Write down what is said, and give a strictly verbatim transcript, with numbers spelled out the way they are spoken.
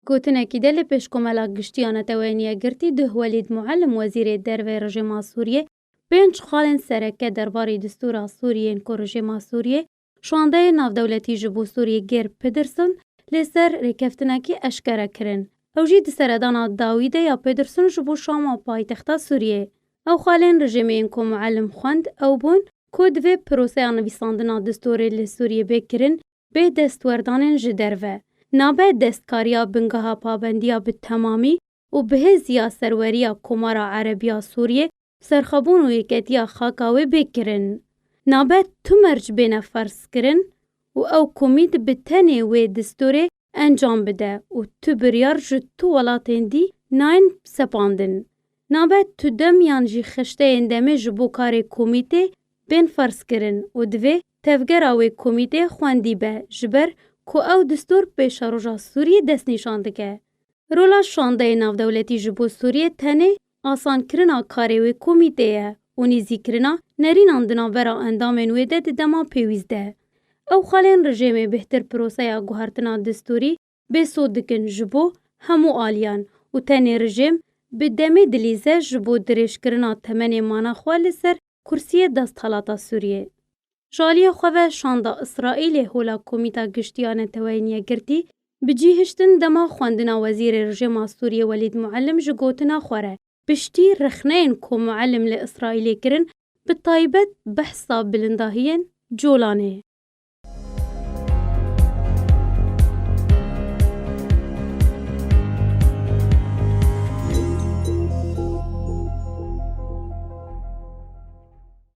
Gotinekî de li Pêşkomela Giştî ya Neteweyên Yekgirtî duh Welîd Muallim, Wezîrê Derve rejîma Sûriyê, pênc xalên sereke derbarê distûra Sûriyê yên ku rejîma Sûriyê şandeyê navdewletî ji bo Sûriyê Geir Pedersen lê ser rêkeftinekî eşkere kirin. Ew jî di seredana dawî de ya Pedersen ji bo Şama paytexta Sûriyê. Ew xalên rejîmê yên ku Muallim xwend ew bûn ku divê proseya nivîsandina distûrê li Sûriyê bê kirin bê destwerdanên ji derve. Nabe destkariya bingeha pabendiya bi temamî û bihêziya serweriya Komara Erebiya Sûriyê, serxwebûn û yeketiya xaka wê bê kirin. Nabe tu merc bêne ferzkirin û ew komît bi tenê wê distûrê encam bide û tu biryar ji tu welatên dî nayên sepandin. Nabe tu dem yan jî xeşteyên demê ji bo karê komîtê bên ferzkirin û divê tevgera wê komîtê xwendî be, ji ber ku ew distûr pêşeroja Sûriyê destnîşan dike. Rola şandeyê navdewletî ji bo Sûriyê tenê asankirina karê wê komîtê ye û nêzîkirina nerînan di navbera endamên wê de di dema pêwîst de. Ew xalên rejêmê bêhtir proseya guhertina distûrî bê sod dikin ji bo hemû aliyan û tenê rejêm bi demê dilîze ji bo dirêjkirina temenê mana xwe li ser kursiyê desthelata Sûriyê. Ji aliyê xwe ve şanda Îsraîlê hola Komîta Giştî ya Neteweyên Yekgirtî bi cî hiştin dema xwendina Wezîrê Rejêma Sûriyê Welîd Muallim ji gotina xwe re piştî rexneyên ku Muallim li Îsraîlê kirin, bi taybet behsa bilindahiyên Colanê.